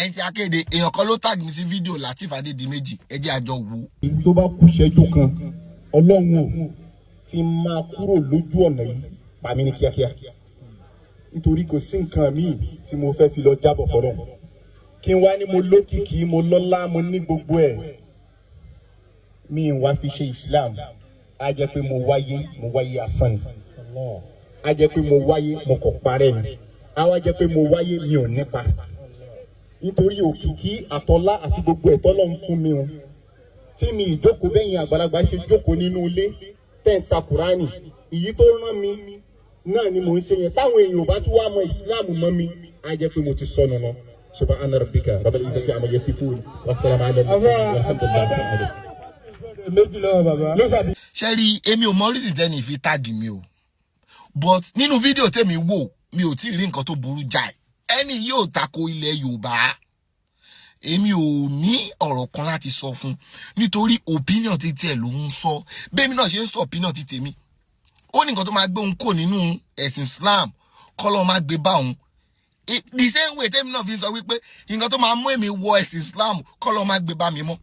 Ẹni tí akéde, èèyàn kan ló tag mi sí fídíò Lateef Adédìméjì. Ẹ jẹ́ àjọ wò. Tó bá kù ṣẹ́jú kan, Ọlọ́run ò ti máa kúrò lójú ọ̀nà yìí, pa mí ní kíákíá, nítorí kò sí nǹkan míì tí mo fẹ́ fi lọ jábọ̀ fọlọ́run. Kí n wá ní mo lókìkí, mo lọ́lá, mo ní gbogbo ẹ̀, mi ì wá fi ṣe Islam, á jẹ́ pé mo wáyé, mo wáyé asán ni. Á jẹ́ pé mo wáyé, mo kàn parẹ́ ni. Á wá jẹ́ pé mo wáyé, mi ò nípa, nítorí òkìkí àtọlá àti gbogbo ẹ̀tọ́ lọ́n fún mi o, tí mi ìjókòó bẹ́yìn àgbàlagbà ṣe jókòó nínú ilé tẹ́ ń sa Kúránì, èyí tó rán mi náà ni mò ń ṣe yẹn. Táwọn èèyàn ò bá tún wá mọ Ìsìláàmù mọ́ mi, á jẹ́ pé mo ti sọnù lọ. Subhana rabbika rabbil izzati amma yasifun, wasalaamu ala mursalin, walhamdulillahi rabbil alamin. Méjì lọ́wọ́ bàbá. Ló sàbí. Ṣe rí, èmi ò mọ reason tẹ́ni fi tag mi o, but nínú fídíò tèmi wò, mi ò tí ì rí nǹkan tó burú jáì. Ẹni yóò tako ilẹ̀ Yorùbá, èmi ò ní ọ̀rọ̀ kan láti sọ fún, nítorí opinion ti tiẹ̀ ló ń sọ, bẹ́ẹ̀mi náà ṣe ń sọ opinion ti tèmi. Ó ní nǹkan tó máa gbé òun kò nínú ẹ̀sìn Islam, kọ́lọ́ máa gbé bá òun, the same way tèmi náà fi ń sọ wípé nǹkan tó máa mú èmi wọ ẹ̀sìn Islam, kọ́lọ́ máa gbé bá mi mọ́.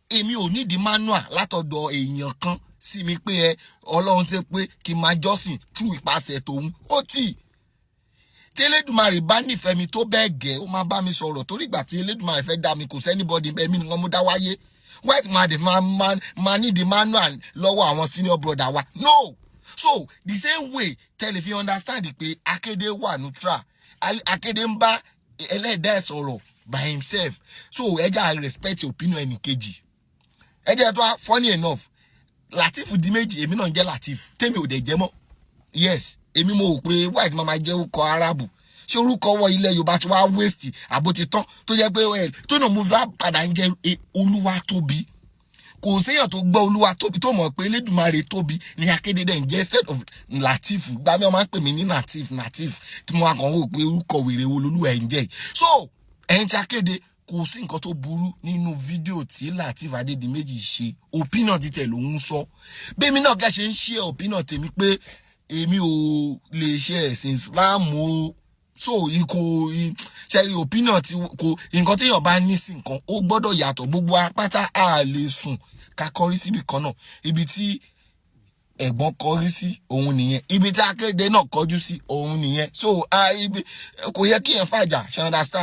Èmi ò nídìí manual látọ̀dọ̀ èèyàn kan sí mi pé ẹ Ọlọ́run ti pé kí n máa jọ́sìn tú ìpasẹ̀ tòun. Ó tì tí Elédùmarè bá nífẹ̀ẹ́ mi tó bẹ́ẹ̀ gẹ́, ó máa bá mi sọ̀rọ̀, torí ìgbà tí Elédùmarè fẹ́ dá mi, kò sí anybody bẹ́ẹ̀, mi nìkan mo dá wáyé. White man dẹ̀ máa nídìí manual lọ́wọ́ àwọn senior brother wa? No. So the same way tẹ́lẹ̀ fi understand pé akéde wà neutral, akéde ń bá ẹlẹ́dàá ẹ̀ sọ̀rọ̀ by himself. So ẹ jẹ́ respect opinion ẹnì kejì. Ẹ jẹ́ tó funny enough, Lateef di méjì, èmi náà ń jẹ́ Lateef, tèmi ò dẹ̀ jẹ́ mọ́. Yes, èmi mo rò pé white máa jẹ́ orúkọ Arabu. Ṣé orúkọ wọ ilẹ̀ Yorùbá tí wàá waste àbó ti tán, tó jẹ́ pé tó náà mo fẹ́ padà ń jẹ́ Olúwa tóbi. Kò séèyàn tó gbọ́ Olúwa tóbi tó mọ̀ pé Elédùmarè tóbi ní akéde dẹ̀ ń jẹ́ instead of Lateef. Gba mi, wọ́n máa ń pè mí ní Natif, Natif, tí mo wá kàn wò pé orúkọ wèrè wo lolúwa ẹ̀ ń jẹ́ yìí. So ẹ̀yin tí akéde, kò sí nǹkan tó burú nínú fídíò tí Lateef Adédìméjì ṣe. Opinion títẹ̀ ló ń sọ, bẹ́ẹ̀ mi náà gẹ́ ṣe ń ṣe opinion tèmi pé èmi ò lè ṣe ẹ̀sìn Islam o. So ikò ṣẹ́rí opinion tí kò, nǹkan téèyàn bá ní sí nǹkan, ó gbọ́dọ̀ yàtọ̀. Gbogbo apáta a lè sùn ká kọrí síbi kan náà. Ibi tí ẹ̀gbọ́n kọrí sí òun nìyẹn, ibi tí akéde náà kọjú sí òun nìyẹn. So ibi kò yẹ kí yẹn fàjà ṣe, understand.